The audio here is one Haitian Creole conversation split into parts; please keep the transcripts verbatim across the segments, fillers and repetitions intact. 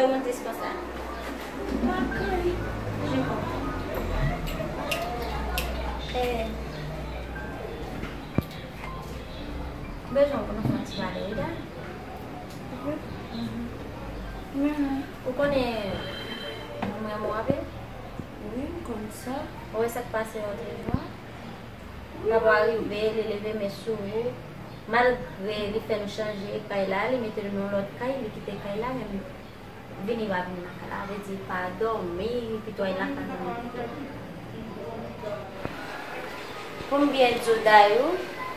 Ou nan dispansè? Lakay. Je konpran. Eh, bezwen pou nou fè yon ti pale, wi, da. Mhm. Ou konnen mwen, mwen rape? Wi, m konn sa. Ou wè sa k pase lòt jou a? Papa rive, li leve men sou ou. Malgre li fè nou chanje kay la, li mete nou nan lòt kay, li kite kay la, men vini pa vini nan kay la, vle di pa dòmi, pito al lakay nou pito. Pou m byen di w, Dayou,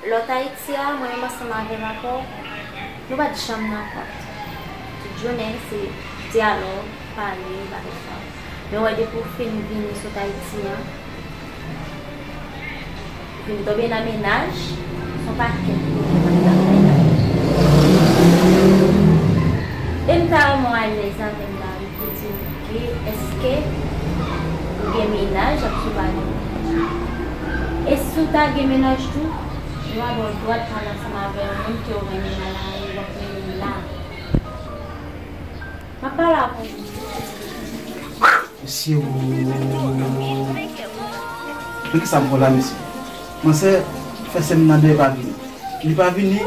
lòt Ayiti a, mwen menm ansanm avè m ankò, nou pa t janm nan kont. Tout jounen, se dyalòg, pale, bagay sa yo. Men w wè, depi w fin vini sot Ayiti an, ou fin tonbe nan mennaj, se yon pakèt kote w ap nan mennaj. E m ta renmen w alèz avè m la, wi, pou di m ke èske ou gen mennaj, ak si w pa gen mennaj. E si w ta gen mennaj tou, yo ap ba w dwa pale ansanm avè yon moun ke w renmen nan lari, w ap renmen l la. M ap pale avè w. Mesye, o. Men kisa m fè la, mesye? Manzè fè semèn nan deyò pa vini. Li pa vini,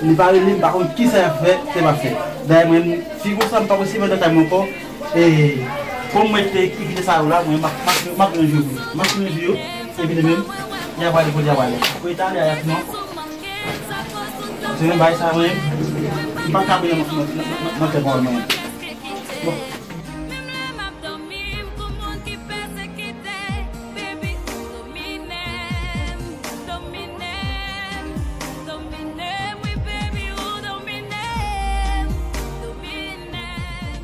li pa rele, m pa konn kisa y ap fè, se pa fè. Dayè mwen, fi konsa, m pa posib antre lakay mwen ankò. E, kòm mwen te kite sa yo la, mwen, m ap, m ap, m ap ranje yo. M ap ranje yo, epi demen, y a pale kote y a pale. Pou yo ta ale a y ap non. Se menm bagay sa, mwen, m pa ka priyè nan, nan, nan, nan tèt mwen, mwen. Bon. Menm lè m ap dòmi, m kou moun ki pèsekite. Baby, ou domine m, domine m, domine m, wi, baby, ou domine m, domine m,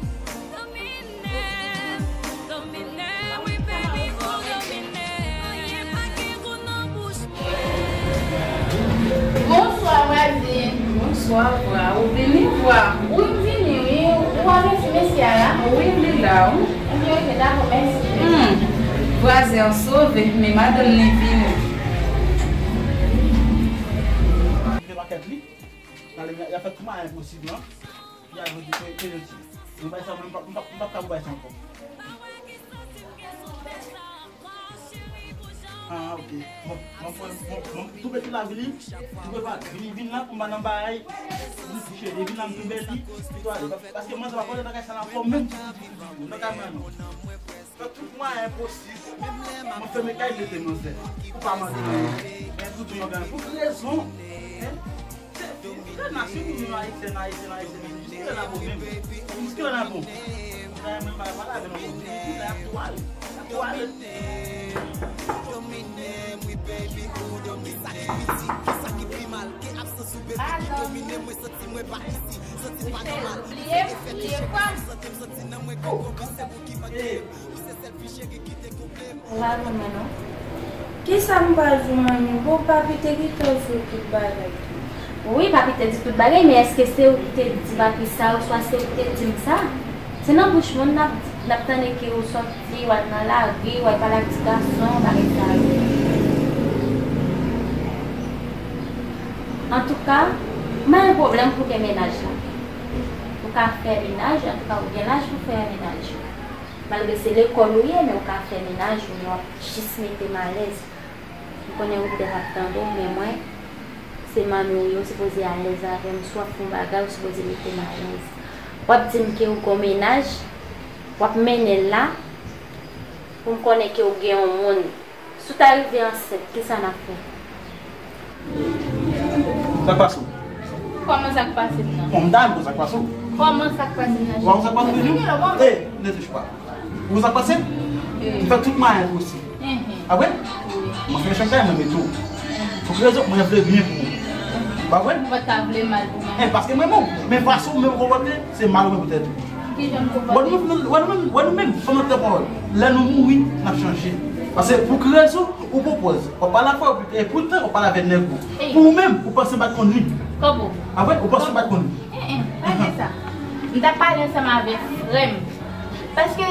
domine m, domine m, wi, baby, ou domine m. Anyen pa gen gou nan bouch mwen. Bonswa, vwazen. Bonswa, vwa. Ou vini, vwa? Wi, m vini, wi. Ou avèti mesye a la? Wi, li la, wi. Ebyen, oke, dakò, mèsi. Hmm. Vwazen an sove, men madanm li vini. Li fè pakèt li. Nan li, y a fè tout mwayen posib lan. Y a jodi ke, ke jodi. Mwen bay sa, mwen, m p ap, m p ap, m p ap ka pou bay sa ankò. Ah, ok. Bon, bon, bon, bon, bon, tou bèt la vini, tou bèt la vini, vin la pou m ba nan bagay, vin kouche, vin la m tou bèt li, tou ale. Paske manzè pa pale bagay sa la ankò, menm si nou nan kay mwen non. Fè tout mwayen posib, mwen fèmen kay mete manzè. Ou pa mande anyen. Men pou di yon bagay, pou ki rezon, hein? Jiskilè n a, si nou menm Ayisyen, Ayisyen, Ayisyen, jiskilè n a bon menm? Jiskilè n a bon? Dayè mwen pa, pa lave non, bon, jiskilè ap twal, ap twal. Alo. Michel, bliye, bliye kwè m. Ou pa konn mwen non. Kisa m pral di w, manmi? Bon, papi te gentan di w tout bagay tou. Wi, papi te di tout bagay, men èske se ou ki te di papi sa, oswa se ou ki te di m sa? Se nan bouch moun n ap, n ap tande ke ou sòti, w al nan lari, w al pale ak ti gason, bagay sa yo. Antouka, m pa gen pwoblèm pou gen mennaj la. Ou ka fè mennaj, antouka, ou gen laj pou fè mennaj. Malgre se lekòl ou ye, men ou ka fè mennaj ou, men w ap jis mete m alèz. M konnen ou petèt ap tande w, men mwen, se manmi w ye, ou sipoze alèz avè m. Si w ap fè yon bagay, ou sipoze mete m alèz. W ap di m ke ou gen yon mennaj, w ap mennen l la, pou m konnen ke ou gen yon moun. Si w ta rive ansent, kisa n ap fè? Sa k pase w? Kòman sa k pase m nan? Bon, m ta renmen konn sa k pase w. Kòman sa k pase m nan? Ou pa konn sa k pase w toujou? Ey, ne touche pa. Ou konn sa k pase? Ey. M fè tout mwayen posib. Mhm. A vre? Wi. Mwen fè chak sa, mwen mete w. Pou ki rezon? Mwen vle byen pou ou. Pa vre? Mwen ta vle mal pou mwen. Eh, paske mwen bon. Men fason mwen konpòte, se mal mwen poutèt ou. Kijan m konpòte? Wè nou menm, wè nou menm, wè nou menm, fanm nan tan pawòl. Lè nou mouri, n ap chanje. Paske pou ki rezon, ou pran pòz, w ap pale avè w, e poutan w ap pale avè nèg ou. Ey. Pou ou menm, ou panse m pa t konn li. Kòbo. A vre? Ou panse m pa t konn li. Eh, eh, pa di sa. M t ap pale ansanm avè frè m. Paske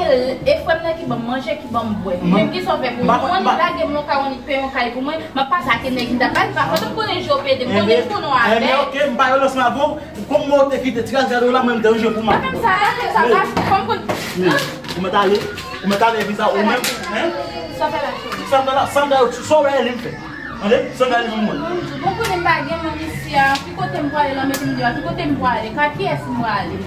e frè m nan ki ban m manje, ki ban m bwè. Ou menm ki sa w fè pou mwen? Ou annik lage m yon kay, ou annik peye yon kay pou mwen. M ap pase ak nèg m t ap pale, m pa konnen, m konnen je w ap ede m, m konnen m konnen w avè. Enben, ok, m pa yo lansman avè w. Kòm mwen ou te kite ti gaz gade w la, mwen m te ranje pou m. Pa fè m sa, pa fè m sa, pa fè m konn. Men, ou mèt ale, ou mèt ale, epi sa, ou menm, hein? Sa fè la, cheri. Sa fè la, sa fè la, sa wè li m fè. Tande? Sa fè li m mwen. Bon, konnen m pa gen moun isi a. Ki kote m pwale la, mete m deyò? Ki kote m pwale? Ka kiyès m pwale?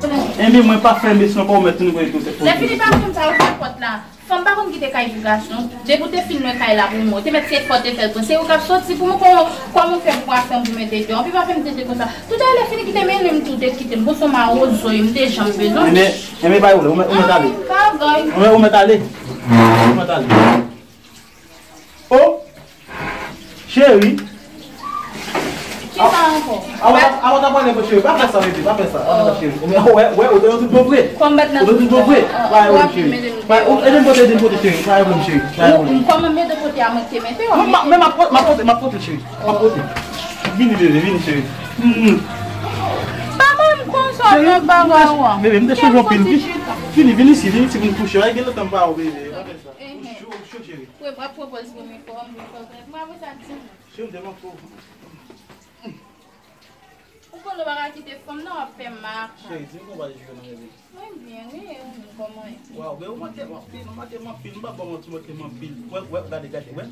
Enben, mwen pa fè mesye ankò, ou mèt tounen kote tout. Lè fini pa fè m sa, ou fè pòt la. Fanm pa konn kite kay pou gason. Depi w te fin lwe kay la pou mwen, ou te mèt se fò te fè l pran. Se ou k ap soti pou mwen, kòman, kòman w fè pou pa fè m pou mete deyò? Anpi pa fè m tete konsa. Tout a lè fini kite m, e lè m tou te kite m. Bon, se yon mawozo, m te janm bezwen. Enben, enben, pa yon, ou mèt, ou mèt ale. Ah, bagay. Ou mèt, ou mèt ale. Ou mèt ale. Oh! Cheri. Kisa ankò? Avan, avan ta pale, cheri, pa fè sa, bebe, pa fè sa, pa fè sa, cheri. Ou wè, wè, ou te nan tout bon vre. Kòm bat nan tout bon vre. Pa yon pwoblèm, cheri. Ede m pote, ede m pote, cheri. Pa yon pwoblèm, cheri. Pa yon pwoblèm. Kòman mete pote a mwen te mete? Non, men m ap pote, m ap pote, m ap pote, cheri. M ap pote. Vini, bebe, vini, cheri. Mm, mm. Pa ban m konsa, non, bagay ou an. Bebe, m te chanje yon pil. Vini, vini isi, vini isi pou n kouche. Ay, gen lontan m pa wè w, bebe. Pa fè sa. Kouche, kouche, cheri. Wè, m ap pran pòz pou m fò, m fò, m ap wè sa di. Cheri, m te manke w. Ou konn ou pa ka kite fanm nan, w ap fè m mal. Cheri, di m kòman w jwe nan bebe. Mwen byen, wi, e ou menm, kòman w ye? Waw, men ou manke m anpil, ou manke m anpil, m p ap ba w manti, ou manke m anpil. Wè, wè, gade, gade, wè.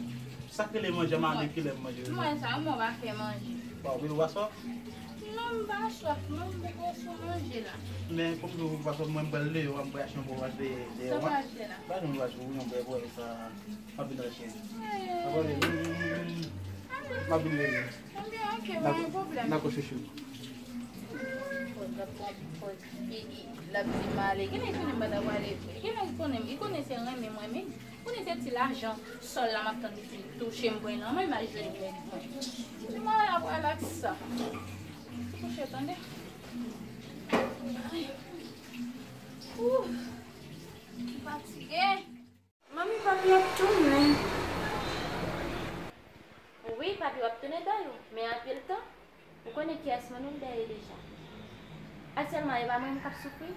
Sa k rele manje, m ale kilè m manje. Mwen sa, mwen pa fè manje. Waw, bebe, w pa sòf? Non, m pa sòf, non, m poko sou manje la. Men, kòm ou pa sòf, mwen, m pral leve, m pral achte yon bon waj dèyè, dèyè. Sa w pral achte la? Ba nou yon waj pou yon bèl waj sa. M ap vin rale, cheri. Dakò, bebe. M ap vin rele. Ebyen, ok, pa gen pwoblèm. Dakò, chouchou. L ap di m ale. Gen nèg konnen m pa ta prale vre. Gen nèg konnen m. Li konnen se renmen mwen, men konnen se ti lajan sòl la m ap tann li fin touche m pran nan men m al jwenn nèg mwen. Di m ale ap relaks sa. Kouche, tande. Ay. Ouh. M fatige. Manmi, papi ap tounen. Wi, papi w ap tounen, Dayou, men anpil tan. Ou konnen kiyès moun Wilder ye deja. Aktyèlman, e pa mwen menm k ap soufri.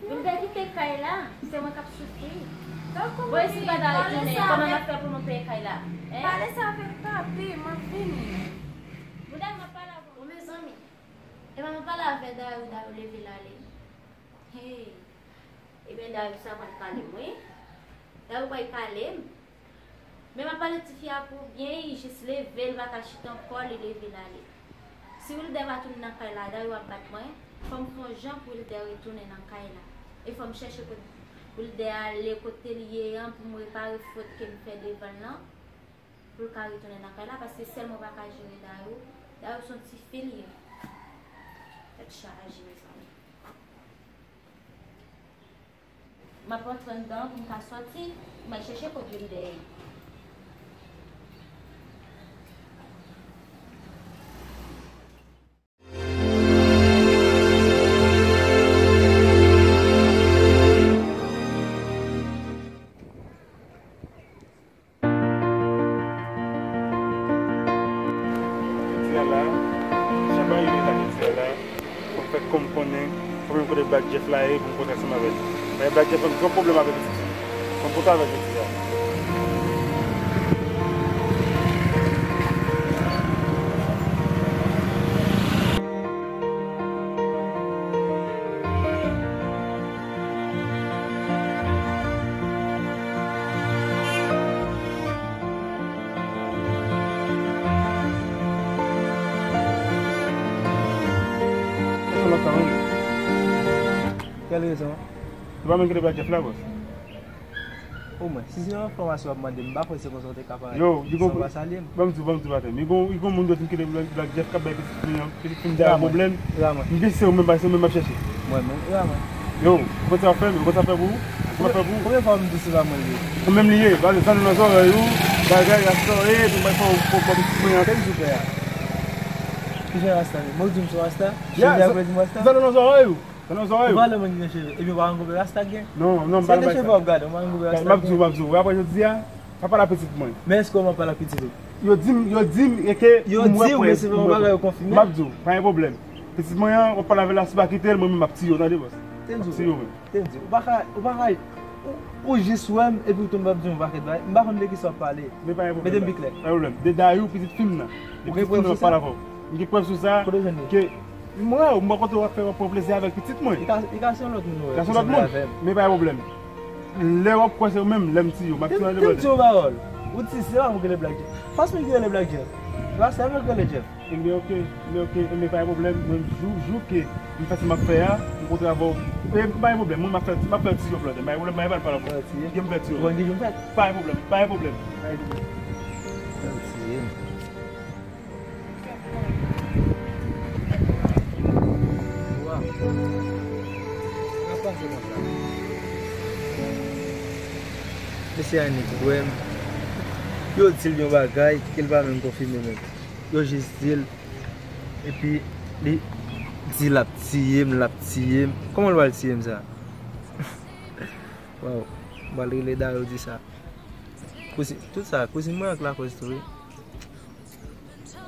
Wilder kite kay la, se mwen k ap soufri. Bon, e si l pa ta retounen, kòman n ap fè pou nou peye kay la? Hein? Pale sa avèk papi, m ap vini. Wilder, m ap pale avè w. Bon, mezanmi, e pa m ap pale avè Dayou, Dayou leve l ale. Hey. Ebyen, Dayou sa pral kale m, wi. Dayou pral kale m. Men m ap pale tifi a pou byen, li jis leve, li pa ka chita ankò, li leve l ale. Si Wilder pa tounen nan kay la, Dayou ap bat mwen. Fò m fè yon jan pou Wilder retounen nan kay la. E fò m chèche kot Wilder ale, kote l ye an, pou m repare fòt ke m fè devan l lan. Pou l ka retounen nan kay la, paske sèl mwen pa ka jere Dayou. Dayou se yon tifi l ye. Tèt chaje, mezanmi. M ap rantre anndan pou m ka sòti, m al chèche kot Wilder ye. Jodi a la, jan bagay yo ye la jodi a la, fò m fè kò m konnen, fò m jwenn kote Black Jeff la ye pou m kontre ansanm avè l. Men Black Jeff, m gen yon pwoblèm avè pitit fi. Fò m kontre avè l jodi a. Kèl rezon? Ou pa menm kite Black Jeff la, bòs? Omwen, si se yon enfòmasyon w ap mande m, m pa kwè se konsa w te ka parèt. Yo, li gon, san pa salye m. Ban m di w, ban m di w, patè. Li gon, li gon moun dòt m kite Black, Black Jeff k ap bay pitit fi an, pitit fi m dèyè pwoblèm. Raman. M gen se ou menm, paske se ou menm m ap chèche. Mwen menm, Raman. Yo, ou konn sa w ap fè m, ou konn sa w ap fè pou ou? Ou konn sa w ap fè pou ou? Konbyen fwa m di w se pa mwen l ye? Ou menm li ye, paske zanno nan zòrèy ou, bagay, rasta w ye, epi m pral fè w, fè w, fè w pitit mwen an. Kèl ti pè a? Kijan rasta m ye? Mwen w di m se yon rasta? Ya, zanno nan zòrèy ou. Tande w zòrèy ou? Ou pale moun ki gen cheve. Epi w pa konn konbyen rasta k gen? Non, non, m pale bay sa. Se de cheve w ap gade, ou pa konn konbyen rasta k gen? M ap di w, m ap di w. Apre jodi a, pa pale ak pitit mwen. Men èske w pale ak pitit ou? Yo di m, yo di m, e ke pou mwen kwè, men se pa yon bagay yo konfime. M ap di w, pa gen pwoblèm. Pitit mwen an, w ap pale avè l la, si w pa kite l, mwen menm m ap tiye w, tande, bòs. Tèl di w, tèl di w, ou pa ka, ou pa ka, ou, ou jis wè m epi ou tonbe ap di m yon pakèt bagay. M pa konn de kisa w ap pale. Men pa gen pwoblèm. Mete m pi klè. Pa gen pwoblèm. De Dayou, pitit fi m nan. Ou gen prèv sou sa? M gen prèv sou sa. Kote w jwenn li? Ke m wè w, m wè kote w ap fè, w ap pran plezi avèk pitit mwen. Li ka, li ka se yon lòt moun ou wè. Li ka se yon lòt moun. Men pa gen pwoblèm. Lè w ap kwè se ou menm, lè m tiye w, m ap tiye w an de bòdè. Te m di w pawòl. Ou di se pa mwen ki rele Black Jeff. Fas mwen ki rele Black Jeff. Se pa sèl mwen ki rele Jeff. Ebyen oke, ebyen oke, ebyen pa gen pwoblèm. Mwen jou, jou ke m fè sa m ap fè a, m kontre avè w. E pa gen pwoblèm, mwen m ap fè, m ap fè l tiye w plante. Pa gen pwoblèm, pa gen pwoblem. Fè l tiye? Ebyen m fè l tiye w. Ou konn ki jou m fè l? Pa gen pwoblem, pa gen pwoblem. Fè l tiye. Mesye Annik kwè m. Yo di l yon bagay ke l pa menm konfime menm. Yo jis di l. Epi li di l ap tiye m, l ap tiye m. Kòman l pral tiye m sa? Waw, m pral rele Dayou di sa. Kouzin, tout sa, kouzin mwen an k lakòz tou wi.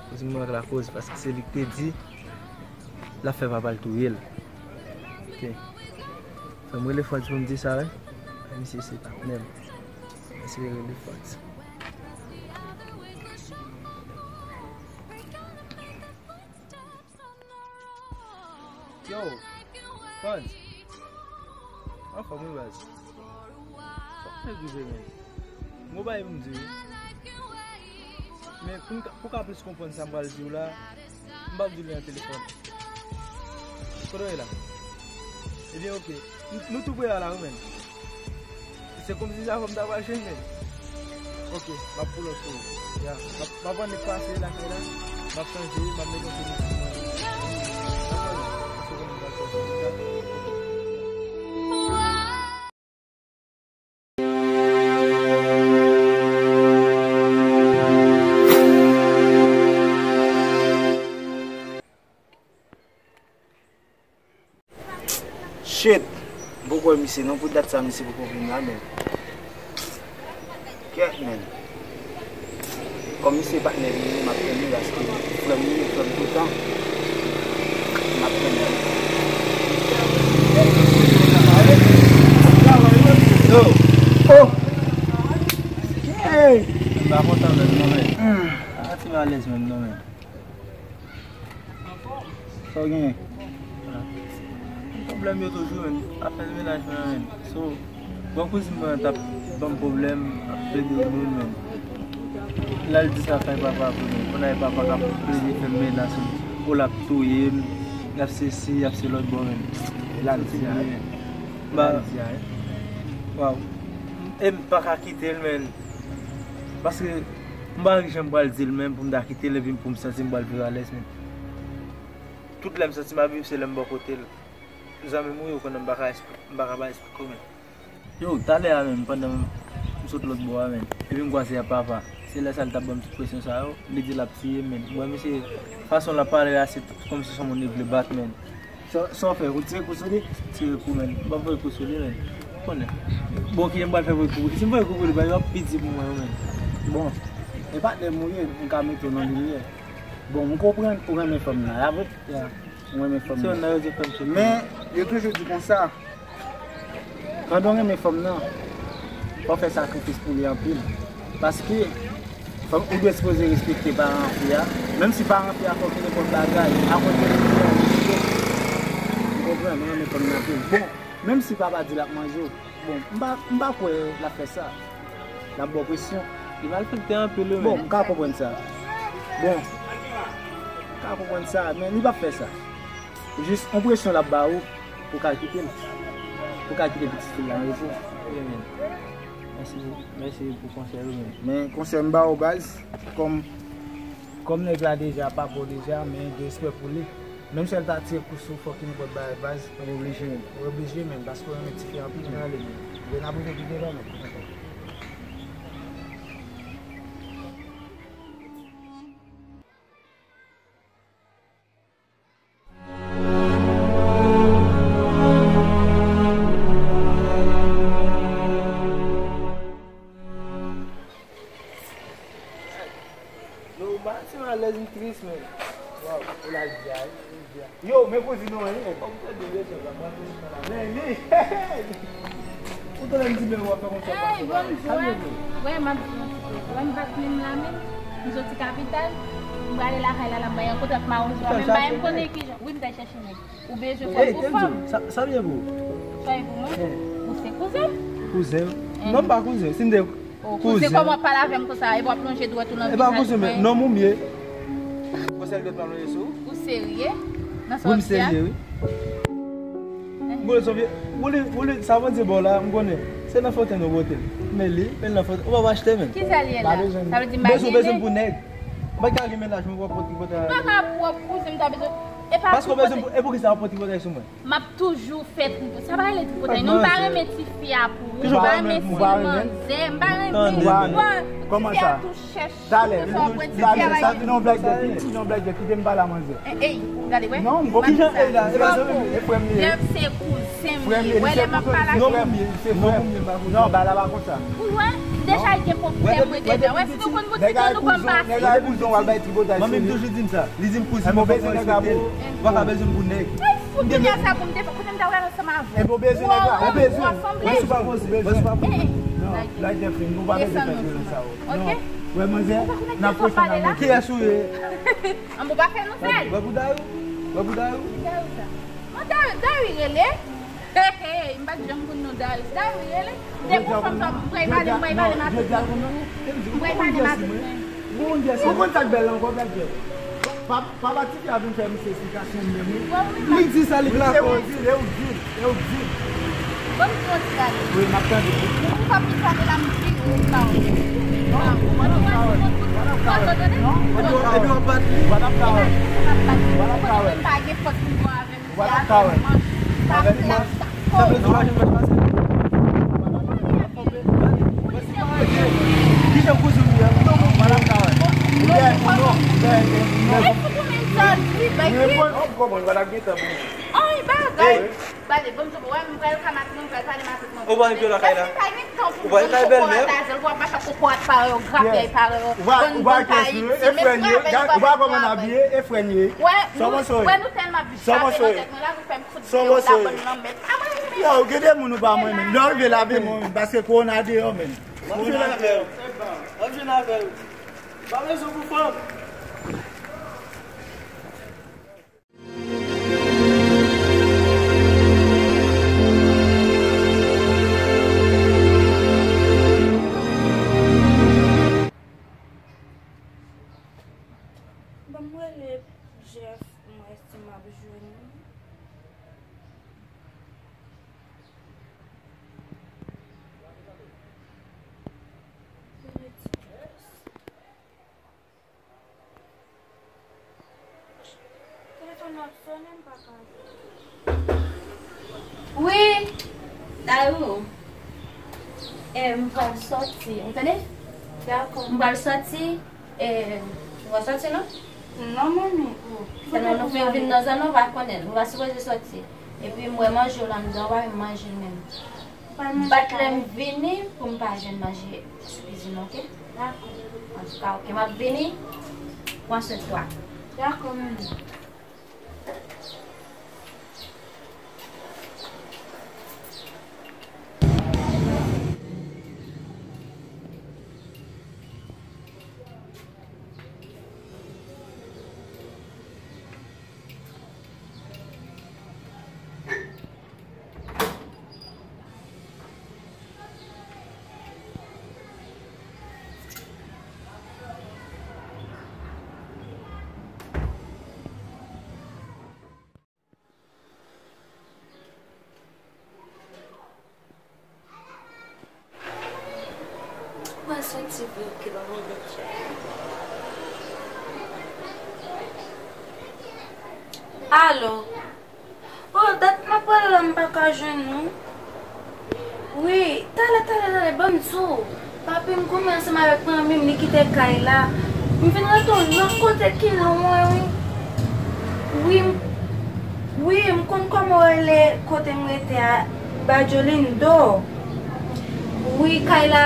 Kouzin mwen an k lakòz, paske se li k te di l ap fè papa l touye l. Ok. Fè m rele Frantz pou m di sa, wi. Misye se patnè m. Misye rele Frantz. Yo, Frantz. Anfòm wi baz. Sa k rive menm? M gon bagay pou m di w wi. Men pou m ka, pou w ka plis konprann sa m pral di w la, m p ap di w li nan telefòn. Kote w ye la? Ebyen oke. Nou, nou tou pre a la wi menm. Se kòmsi se avè w m ta pral jwenn menm. Oke, m ap pull up sou ou. Ya, m ap, m ap annik pase lakay la, m ap chanje, m ap mete yon sou mwen. Dakò, paske konnen m pral sòti deja. Shit! M poko wè misye non, pou dat sa misye poko vin la menm. Kèt menm. Kòm misye patnè m li, m ap tann li paske frè m li, frè m toutan. M ap tann li. Yo! Oh! Hey! M pa kontan menm non menm. M santi m alèz menm non menm. Sa w genyen? Pwoblèm yo toujou menm. Afè mennaj mwen an menm. So, bon kouzin mwen an t ap ban m pwoblèm, ap plede moun menm. L al di sa kay papa pou mwen. Kounye a papa k ap plede fè m menas. O l ap touye m, l ap se si, l ap se lòt bò menm. E l al di a, wi. Ba, waw. E m pa ka kite l menm. Paske m pa wè kijan m pral di l menm pou m ta kite l epi pou m santi m pral viv alèz menm. Tout lè m santi m ap viv se lè m bò kote l. Zanmi m wi, ou konnen m pa ka espli-, m pa ka ba esplik ou menm. Yo, talè a menm, pandan m sot lòt bò a menm, epi m kwaze ak papa. Se lè sa l t ap ban m tout presyon sa yo, li di l ap tiye m menm. Bon, misye, fason l ap pale a, se kòmsi se yon moun li vle bat menm. Sa, sa w fè, ou tire kou sou li? Tire kou, menn. M p ap voye kou sou li, menn. Ou konnen. Bon, kijan m pral fè voye kou? Si m voye kou pou li, bagay yo ap pi di pou mwen, menn. Bon, e patnè m ou ye, m ka mete w nan limyè. Bon, m konprann ou renmen fanm nan, la vre? Ya. Ou renmen fanm nan. Se yon nan yo di fanm se. Men, yo toujou di konsa, pandan w renmen fanm nan, fò w fè sakrifis pou li anpil. Paske, fanm, ou dwe sipoze respekte paran fi a. Menm si paran fi a fè w nenpòt bagay, akoz de li an respekte. Ou konprann, ou renmen fanm nan anpil. Bon, menm si papa di l ap manje w, bon, m pa, m pa kwè l ap fè sa. L ap ba w presyon. Li malfektè anpil, wi, bon, men. M ka konprann sa. Bon, m ka konprann sa, men li p ap fè sa. Jis yon presyon l ap ba ou pou w ka kite l. Pou w ka kite pitit fi l la nan repo. Wi, men. Mèsi, mèsi pou konsèy ou, men. Men konsèy m ba ou, baz, kòm, kòm nèg la deja pa bon deja, men gen respè pou li. Menm si l ta tire kou sou fòk li nenpòt bagay, baz. Ou oblije, men. Ou oblije, men, paske w renmen tifi anpil, men. Ale, men. Bon, n ap rive pi devan, men. Yo, m pa santi m alèz, m tris, men. Yo, men kouzin nou an, wi. Men li, ou tande m di men w ap fè konsa. Hey, bonjou. Wè, m ap di w yon ti koze. Wè, m pa t menm la menm. M soti kapital. M prale lakay la, la, m bay yon kontak mawozo a. Men m pa menm konnen kijan. Wi, m t al chèche nèg. Ou bezwen fè l pou fanm? Sa, sa byen pou ou? Sa e pou mwen? Ou se kouzen m? Kouzen? Non, m pa kouzen. Si m te kouzen, kouzen, kòman w ap pale avè m konsa? Epi w ap lonje dwèt ou nan vizaj mwen. E pa kouzen, men nonm ou m ye. Konsèy dwèt m ap lonje sou ou? Ou serye? Nan sa w ap di a? Wi, m serye, wi. M konnen se yon vye, woule, woule, sa Bondye ba w la, m konnen. Se nan fòtèy nou pote l. Men li, men l nan fòtèy. Ou pa achte, men. Kisa l ye la? Sa vle di m pa gen nèg? Bezwen, bezwen pou nèg. M pa ka gen mennaj mwen, w ap pran tripotay. M pa ka pran kouzen m ta bezwen. E pa tripotay. Paske w bezwen pou, e poukisa w ap pran tripotay sou mwen? M ap toujou fè tripotay. Sa pa rele tripotay, non, m pa renmen tifi a pou ou. Ou pa renmen, ou pa renmen? Manzè, m pa renmen. Kòman sa? Tifi a tou chèch. Talè, sa vin yon blag de fi, vin yon blag de fi, kite m pale a manzè. Ey, gade, wè. Non, m konprann sa. E frè m li ye. Dev se kouzen m ye. Wè, lè m ap pale ak... Non, m ye, se frè m. Non, bagay la pa konsa. Ou wè, m deja gen pwoblèm mwen deja. Wè, si nou konn boutik la, nou konn pase. Nèg la kouzen w al bay tripotay sou li. Manmi m toujou di m sa. Li di m kouzen mwen, fòk mwen respekte l. Ou pa ka bezwen m pou nèg. Ay, fout kounye a sa pou m te fè. Kote m ta pral ansanm avè w? Epi w bezwen nèg la, ou bezwen. Wè si w pa poze, wè si w pa poze. Non, blag de fi, nou pa bezwen fè vyolan sa yo. Non. Wè manzè, n ap pwoche nan manje. Kiyès ou ye? An, bon, pa fè nou fè l. Wè pou Dayou? Wè pou Dayou? Dayou sa. Mwen Dayou, Dayou rele. Hey, hey, m pa t janm konn non Dayou. Dayou rele. Depi yon fanm sa, m pral pale, m pral pale, m ap di w. M pral pale, m ap di w. Ou konn sa k bèl la ankò, bèl bèl. Pa, pa, pa ti fi a vin fè misye esplikasyon menm, wi. Li di sa, li lakòz. E ou di l, e ou di l, e ou di l. Ban m di w yon ti bagay. Wi, m ap tande. Ou pa pou tande la, m di ou pa wè. Non, ou pa nan kawè. Ou pa nan kawè. Non, ou pa nan kawè. Epi w ap bat li. Ou pa nan kawè. Ou pa nan kawè. Ou pa gen fòs pou w avè m. Ou pa t ap ka wè. Avèk manch. Sa vle di ou pa janm wè l pase? Kijan kouzen ou ye? Ou pa t ap ka wè. Ou byen, ou non. Ou byen, ou non. Ou konprann, ou pa t ap gen tan pou mwen. Ay, bagay. Gade, ban m di w, wè, m pral ka maten, m pral pale maten, mwen. Ou pa gen lakay la? Ou pa gen tan pou mwen. Ou pa gen kay bèlmè? Ou ap mache ak kokorat parèy, grapyay parèy, bann, bann pa Ayiti. E frè n ye, ou pa kòman abiye, e frè n ye. Wè, nou, wè, nou tèlman ap vin frape nan tèt mwen la, nou fè m Son moso. Yo, gen de moun ou pa mwen menm. Lè w rive lave men w, paske kowona deyò menm. Ann vin avè w. Ann vin avè w. Pa bezwen pou fanm. Ban m rele Jeff, m wè si m ap jwenn li. Telefòn nan ap sonnen, m pa ka. Wi, Dayou. E, m pral sòti, ou tande? Dakò. M pral sòti, e, ou pral sòti, non? Non, manmi. Sèlman nou fenk vin nan zòn nan, ou pa konnen, nou pa sipoze sòti. Epi m wè manje w la anndan, ou pa menm manje l menm. Bat lè m vini pou m pa jwenn manje sou kizin nan, oke? Dakò. Antouka, oke, m ap vini. Pran swen twa. Dakò, manmi. Mwen santi vre ke pa mwen menm. Alo. Oh, dat m ap rele la, m pa ka jwenn ou. Wi, talè, talè, talè, ban m di w. Papi m goumen ansanm avèk manmi m, li kite kay la. M vin rete yon lòt kote ki lwen, wi. Wi, m, wi, m konn kòman w rele kote m rete a, Badjolindo. Wi, kay la,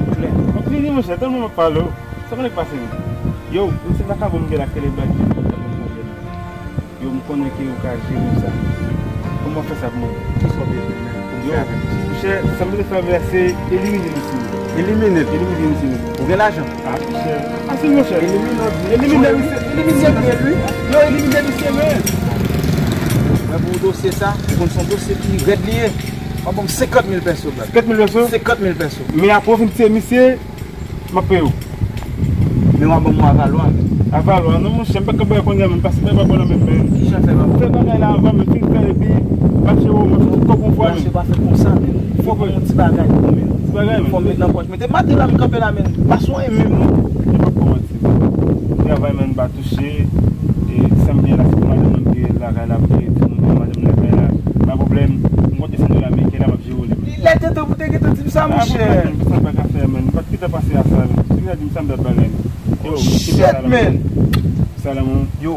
pou klè. Mwen plede, monchè, tèlman m ap pale w. Sa pa nèk pase menm. Yo, m se vakabon m gen la k rele Black King, m ap pwoblèm. Yo, m konnen ke ou ka jere sa. Kòman w ap fè sa pou mwen? Kisa w bezwen menm pou m fè avè w? Monchè, sa m bezwen fè avè w se elimine misye. Elimine l? Elimine misye. Ou gen lajan? Ah, monchè. Pase, monchè. Elimine l. Elimine misye. Elimine misye, wi. Yo, elimine misye, men. Mwen pou dosye sa, ou konn se yon dosye ki rèd li ye. W ap ban m senkant mil pèso, Black. Senkant mil pèso? Senkant mil pèso. Men apre w fin tiye misye, m ap peye w. Men w ap ban m yon avalwa. Avalwa? Non, monchè, m pa ka bay kounye a menm, paske bagay pa bon nan men m, men. Kijan fè pa bon? Fè bagay la avan, men fin fè l, epi m ap jere w, m ap fè w kòb yon fwa menm. Mache pa fè konsa, men. Fò w pran yon ti bagay pou ou menm. Ti bagay, men. Fò w met nan pòch. Mete maten la, m kanpe la, men. Pase w renmen m, non. M p ap pran manti, men. Travay, men, m pa touche. E sa m gen la, se pou madanm nan m gen lakay la, pou gen timoun, pou madanm lakay la. Pa pwoblèm. M konte san dola ameriken la, m ap jere w li menm. Lè te tan pou te gentan di m sa, monchè. Sa m pa ka fè, men. M pa t gentan panse a sa, men. Si m ta di m sa, m t ap bagay, men. Yo, shit, men. Sa la, men. Yo,